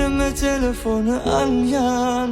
Elime telefony alýan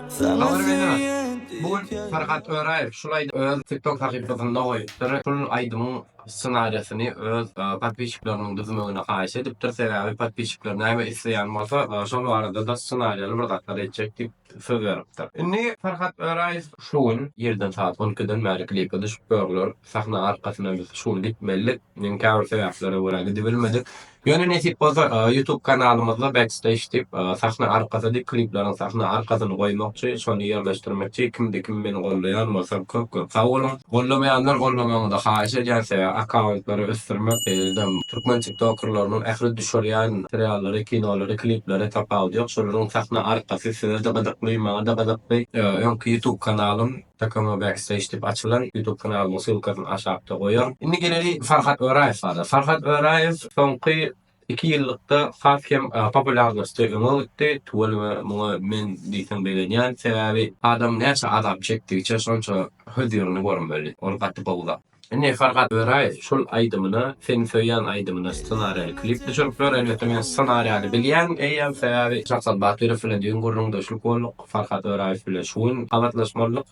Saňa Habar berýän. söýýän Bu diýip gün Farhat Öraýew şul aýdymy öz TikTok sahypasynda goýupdyr. Şul aýdymyň ssenariýasyny öz podpisçikleriniň düzmegini haýyş edipdir. Sebäbi podpisçikler näme isleýän bolsa, şol barada-da ssenariýaly bir zatlar etjek diýip söz beripdir. Indi Farhat Öraýew şu gün irden sagat on ikiden bäri klipe düşüp ýörler. Sahna arkasyna biz şu gün gitmelidik. Men käbir sebäplere görä gidibilmedik. Ýöne nesip bolsa YouTube kanalymyzda backstage diýip, sahna arkasy diýip klipleriň sahna arkasyny goýmakçy, şony ýerleşdirmekçi. Kimde kim meni gollaýan bolsa köp köp sag boluň. Gollamaýanlar gollamagyňyzy haýyş edýän sebäbi akkauntlary ösdürmek şeýle-de türkmen tiktokerleriniň ähli düşürýän seriallary, kinolary, klipleri tapawudy ýok. Şolaryň sahna arkasy size-de gyzykly, maňa-da gyzykly. Öňki YouTube kanalym TKM Backstage diýip açylan YouTube kanalymyň ssylkasyny aşakda goýaryn. Indi geleli Farhat Öraýew barada. Farhat Öraýew soňky iki ýyllykda has hem populýarnosty öňe gitdi. Tüweleme muňa men diýseň begenýän. Sebäbi adam näçe azap çekdigiçe şonça hözirini görmeli. Ol gaty gowy zat. Indi Farhat Öraýew şul aýdymyna Seni söýýän aýdymyna ssenariýaly klip düşüripler. Elbetde men ssenariýany bilýän eýýäm sebäbi Şahzat Batyrow bilen düýn gürrüňdeşlik bolduk. Farhat Öraýew bilen şu gün gabatlaşmalydyk.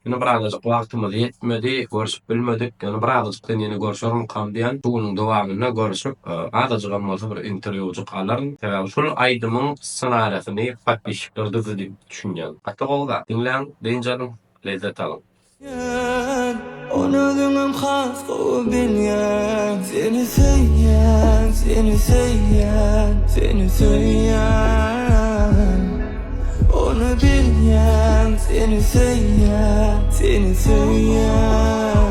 Ýöne birazajyk wagtymyz ýetmedi, görşüp bilmedik. Ýöne birazajykdan ýene görşermikam diýýän. Şu günüň dowamynda görşüp, azajygam bolsa bir interwýujyk alaryn. Sebäbi şul aýdymyň ssenariýasyny podpisçikler düzdi diýip düşünýän. Gaty gowy zat. Diňläň, dynç alyň, lezzet alyň. Ony özüňem has gowy bilýäň Seni söýýän, seni söýýän, seni söýýän Ony bilýän, seni söýýän, seni söýýän.